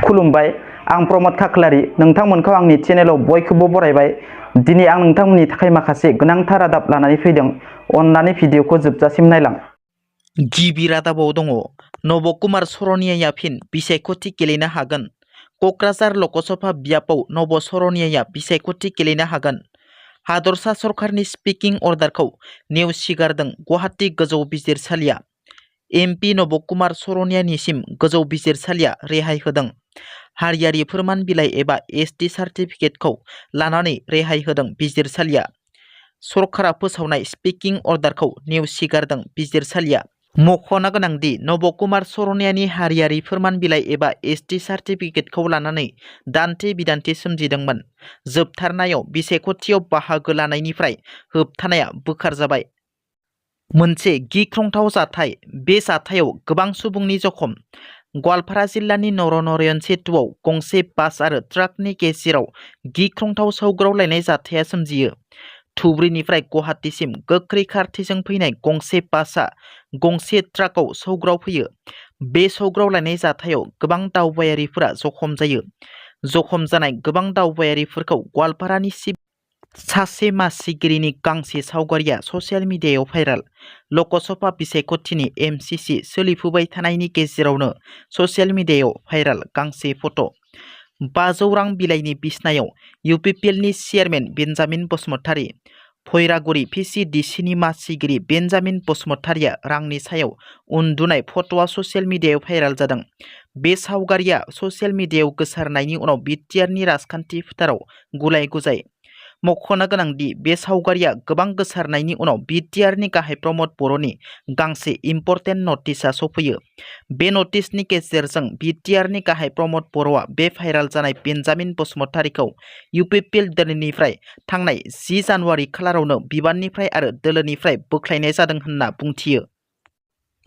खुलुमबाय आं प्रमद खाख्लारि नोंथांमोनखौ आंनि चेनेलाव बयखौबो बरायबाय। दिनै आं नोंथांमोननि थाखाय माखासे गोनांथार रादाब लानानै फैदों। अन्नानै भिडिअखौ जोबजासिम नायलां। गिबि रादाबाव दङ नबकुमार सरनियाया फिन बिसायख'थि गेलेनो हागोन। क'क्राझार लकसभा बियाबाव नब सरनियाया बिसायख'थि गेलेनो हागोन। हादरसा सरकारनि स्पिकिं अर्डारखौ नेवसिगारदों गुवाहाटी गोजौ बिजिरसालिया। एमपि नबकुमार सरनियानिसिम गोजौ बिजिरसालिया रेहाय होदों। हारियारि फोरमान बिलाइ एबा एसटि सार्टिफिकेटखौ लानानै रेहाय होदों बिजिरसालिया। सरकारा फोसावनाय स्पिकिं अर्डारखौ नेवसिगारदों बिजिरसालिया। मख'नो गोनांदि नबकुमार सरनियानि हारियारि फोरमान बिलाइ एबा एसटि सार्टिफिकेटखौ लानानै दान्थे बिदान्थे सोमजिदोंमोन। जोबथारनायाव बिसायख'थियाव बाहागो लानायनिफ्राय होबथानाया बोखारजाबाय। मोनसे गिख्रंथाव जाथाय। बे जाथायाव गोबां सुबुंनि जखम। गवालपारा जिल्लानि नरनरयन सेतुआव गंसे बास आरो ट्राकनि गेजेराव गिख्रंथाव सौग्रावलायनाय जाथाया सोमजियो। धुबुरीनिफ्राय गुवाहाटीसिम गोख्रै खारथाइजों फैनाय गंसे बासआ गंसे ट्राकआव सौग्रावफैयो। बे सौग्रावलायनाय जाथायाव गोबां दावबायारिफोरा जखम जायो। जखम जानाय गोबां दावबायारिफोरखौ गवालपारानि सासे मासिगिरिनि गांसे सावगारिया ससियेल मिडियायाव भाइराल। लकसभा बिसायख'थिनि एमसिसि सोलिफुबाय थानायनि गेजेरावनो ससियेल मिडियायाव भाइराल गांसे फट'। 500 रां बिलाइनि बिसनायाव UPPLनि चेयारमेन बेन्जामिन बसुमतारी। भैरागुरि PCDCनि मासिगिरि बेन्जामिन बसुमतारीया रांनि सायाव उन्दुनाय फट'आ ससियेल मिडियायाव भाइराल जादों। बे सावगारिया ससियेल मिडियायाव गोसारनायनि उनाव बिटिआरनि राजखान्थि फोथाराव गुलाय गुजाय। मख'नो गोनांदि बे सावगारिया गोबां गोसारनायनि उनाव बिटिआरनि गाहाय प्रमद बर'नि गांसे इम्पर्टेन्ट नटिसआ सफैयो। बे नटिसनि गेजेरजों बिटिआरनि गाहाय प्रमद बर'आ बे भाइराल जानाय बेन्जामिन बसुमतारीखौ UPPL दोलोनिफ्राय थांनाय 10 जानुवारि खालारावनो बिबाननिफ्राय आरो दोलोनिफ्राय बोख्लायनाय जादों होनना बुंथियो।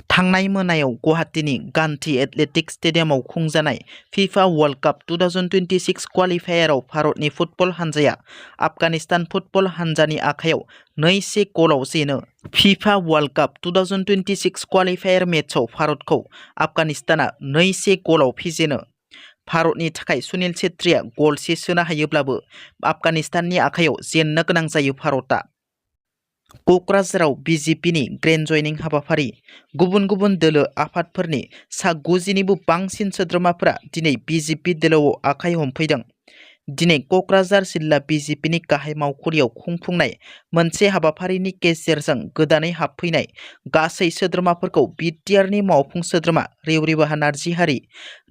थांनाय मोनायाव गुवाहाटीनि गान्धी एथलेटिक्स स्टेडियामाव खुंजानाय फिफा वर्ल्ड काप 2026 क्वालिफायाराव भारतनि फुटबल हानजाया आफगानिस्तान फुटबल हानजानि आखायाव 2-1 गलाव जेनो। फिफा वर्ल्ड काप 2026 क्वालिफायार मेचआव भारतखौ आफगानिस्ताना 2-1 गलाव फेजेनो। भारतनि थाखाय सुनील छेत्रीया गलसे सोनो हायोब्लाबो आफगानिस्ताननि आखायाव जेननो गोनां जायो भारतआ। क'क्राझाराव बिजेपिनि ग्रेन्ड जयनिं हाबाफारि। गुबुन गुबुन दोलो आफादफोरनि सा 90निबो बांसिन सोद्रोमाफोरा दिनै बिजेपि दोलोआव आखाइ हमफैदों। दिनै क'क्राझार जिल्ला बिजेपिनि गाहाय मावखुलियाव खुंफुंनाय मोनसे हाबाफारिनि गेजेरजों गोदानै हाबफैनाय गासै सोद्रोमाफोरखौ बिटिआरनि मावफुं सोद्रोमा रेवरिबाहा नार्जिहारि,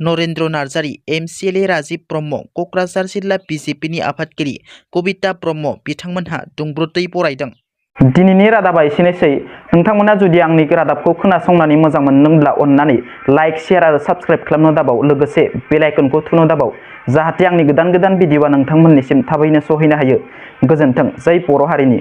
नरेन्द्र नार्जारि, MCLA राजिब ब्रह्म, क'क्राझार जिल्ला बिजेपिनि आफादगिरि कबिता ब्रह्म बिथांमोनहा दुंब्रुदै बरायदों। दिनैनि रादाबा एसेनोसै। नोंथांमोना जुदि आंनि रादाबखौ खोनासंनानै मोजां मोनदोंब्ला अन्नानै लाइक, शेयार आरो साबस्क्राइब खालामनो दाबाव। लोगोसे बेल आइकनखौ थुनो दाबाव जाहाथे आंनि गोदान भिडिअआ नोंथांमोननिसिम थाबैनो सहैनो हायो। गोजोन्थों। जै बर' हारिनि।